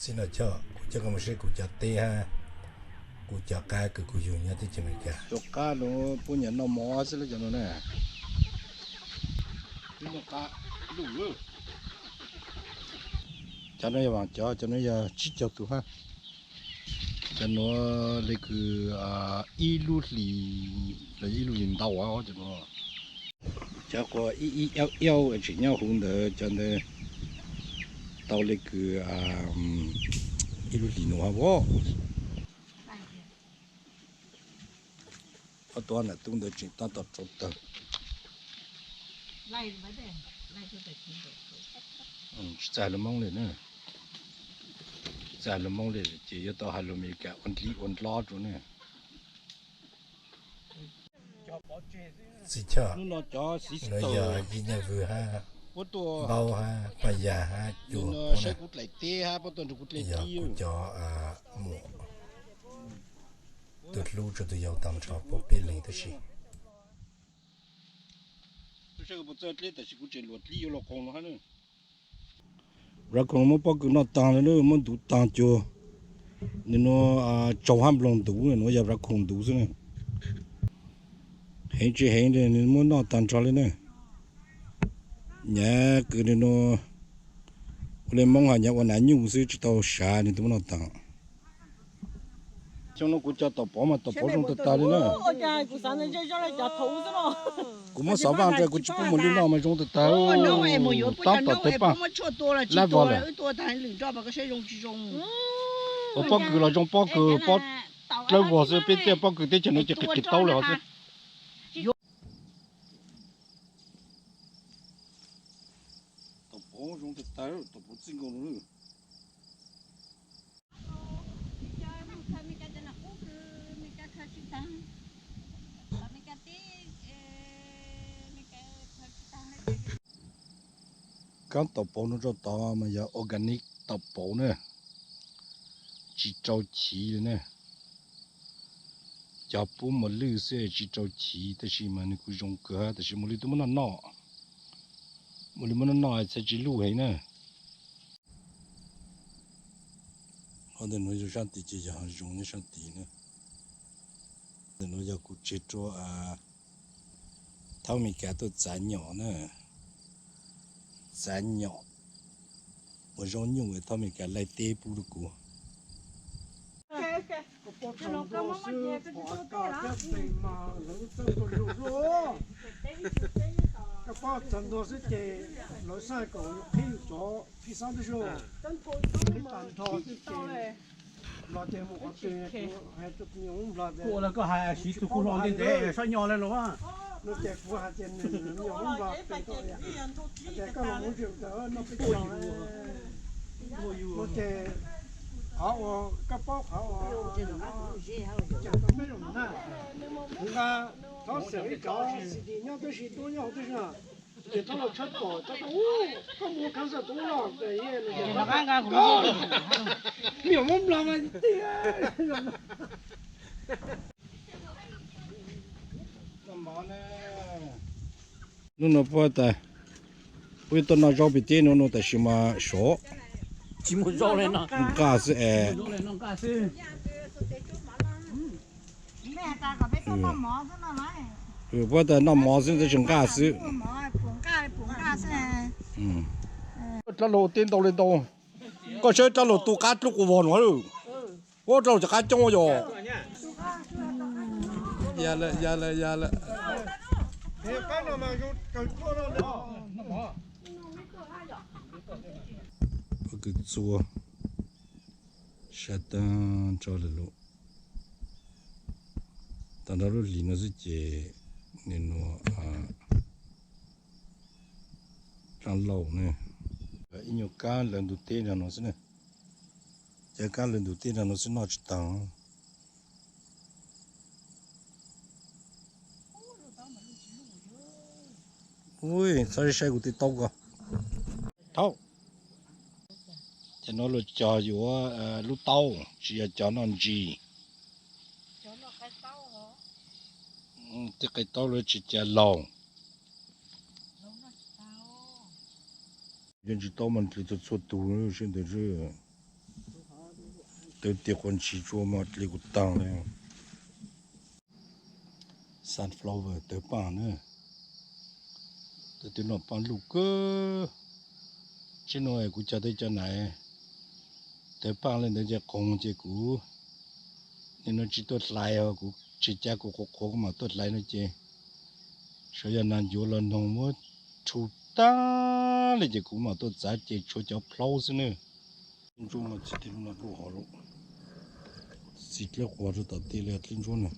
Xib no coj kuv coj koj mus saib kuv cov teb hab kuv cov qab kws kuv yug nyob teb chaws Amelikas. Cov qab no puab nyiam noj mov xwb lawm cov no na. Cov no yog vaam cov, cov no yog tsib caug tug hab. Cov nuav le kws ib lub hlis los ib lub hlis ntau cov nuav. Cov quas ib ib iauv iauv tseem nyob huv ntawd, cov ntawd tau le kws ib lub hlis nuav hab. Ob tug nam tub ntawd tseem tab tom rauv tawg. Tsis txawj hais lus Moob li na. Txawj hais lus Moob li ces yuav tau hais lus Amelikas ua ntliv ua ndlob rua ne. Txiv Choj, nuav yog Yij Nyaj Vwj hab Npaub hab Paj Yaj hab Cua, puab saib kuv dlaim teb hab puab tuaj nrug kuv dlaim teb. Yog kuv cov muam tug hlub tsuas tug yau taag nrho puab peb leeg tab sis. Saib kuv puas txawj dlaim tab sis kuv tseem luam dlaim yuav luas qoos no hab na. Raccoon muab pob kws noj taag le na, muab ntuv taag cuag. Nws nuav tsaug hab nploog ntuv, nuav yog raccoon ntuv xwb na. Heev tsis heev nws muab noj taag nrho le na. Nyav kws nws nuav ua le Moob has nyav ua nav nyuj xwb tsis tau sav nws twb muab noj taag. Xyoo no kuv cov taum pov mas taum pov zoo tag tag li na. Kuv muab xov vaaj rua kuv tsis pub muas lwj noj mas zoo tag tag. Tab tom tawg paaj lab vog lawm. Ua pob kws los zoo pob kws pob dlawb vog xwb, peb tej pob kws teb chaws nuav ces qis qis taub lawm hov xwb. Taum pov zoo tag tag, taum pov txij nkaus no. Kaab taum pauv no rau tod mas yog organic taum pauv na, tsis rau chiv li na. Cog pub muas lwj xwb tsis rau chiv, tab sis mas nws kuj zoo kawg, tab sis muas lwj twb muab noj noj, muas lwj muab noj noj txhaj tsis luj heev na. Qhov ntawm nuav yog sab tid ces yog hav zoov nyob sab tid na. Ntawm nuav yog kuv tseg rua thaub Amelikas tuaj txav nyom na, txav nyom uas zoo nyuj thaub Amelikas laij teb pub rua kuv. Koj paub txawv ntua xwb ces lawv xav kom yus qhib yus cov phij xab ntub zog, qhib tag nrho xwb ces los ces mus qhov twg kuv hais rau kuv nyuam Hmoob Nplog tias, kuv ua lawv koj hais siv tus kuj hlo ntiaj teb sab nyo lawm los, no ces kuv hais tias nws nyuam Hmoob Nplog pem tau tias koj los Hmoob Nplog noj peb caug no ces qhov uas koj paub qhov uas ces tau peb zaug na, kuv nqa txhob xeem ib cov xim tis nyob tib si tub nyob hauv tib si na, ces txhob los tshawb tom txhob tau, koj mus khab xaj tub los ces me nyuam Hmoob Nplog mas tiag. Hnub no puab tas, puab tuaj noj zaub pem teb no no tab sis mas sov, nqaj xwb es. Puab tas noj mov xwb tab sis nqaj xwb. Dlab laug teb ntau li ntau, koj saib dlab laug tu qab dlub quas vog no. Ua dlab laug cov qab coob yog. Ya lawm, ya lawm, ya lawm. Pob kws txua sab tag nrho lawm lauj. Tag nrho lub hlis no xwb ces nws nuav dlab laug ne. Ib nyuag kab lawv ntug teb nrog no xwb na. Cov kab lawv ntug teb nrog no xwb noj tsis taag. Ui, txhob saib kuv tej taub ko. Thaub, cov no luag cog yuav lub taub, tsis yog cog noj ntsis. Tej qe taub luag tsis ca laug. Cov ntsis taub mas nrhiav txhua txhua tug sib ntawd xwb. Tawv tias quas ntsis tsuas mas dli kuv taag le. Sunflower tawv paaj na. Tawv twb noj paaj luj kawg. Tseeb no kuv cog tej cov nais tawv paaj le ntawd ces qoos ces kuv nim no tsis tuaj hlais os, kuv tsis ca kuv qhuav qhuav kuv mam tuaj hlais no ces sawv yog nag ncuav los noog muab rhu tag li ces kuv mam tuaj txav ces tshuav cov plaub xwb ne. Ntsuab mas txi dlej no kuj hov lawm, txi dlej quas rau tom tej li dlej ntsuab na.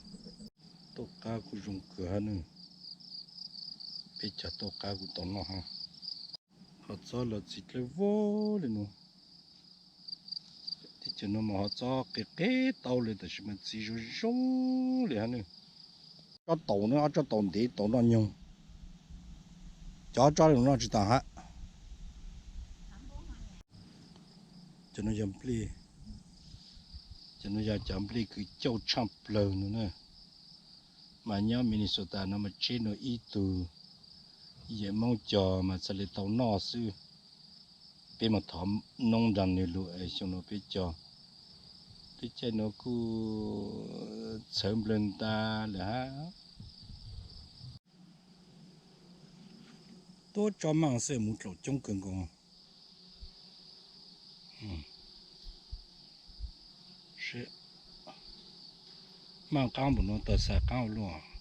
Tauj qab kuj zoo kawg hab ne, peb cog tauj qab kuj tau noj hab. Hov txob los txi dlej vog li no. Teb chaws no mas hov txob qis qis tau li tab sis mas txi zoo zoo li hab ne. Tsob taum na, ob tsob taum ntev tau noj nyoog. Cov tsob li no noj tsis tau hab. Cov no yog nplej, cov no yog cov nplej kws cauj tshaaj plawg no na. Mas nyob Minnesota no mas tseb no ib tug yawm Moob cog mas txhaj li tau noj xwb. Peb mas thov noob nraag nwg lug es xyoo no peb cog. Teb chaws no kuj txhawv nplawg ntaag lawm hab. Tuab tsob maaj xwb mus dlaum coob kawg nkaus. Maaj qaab npaum no tau xav qaab ua luaj.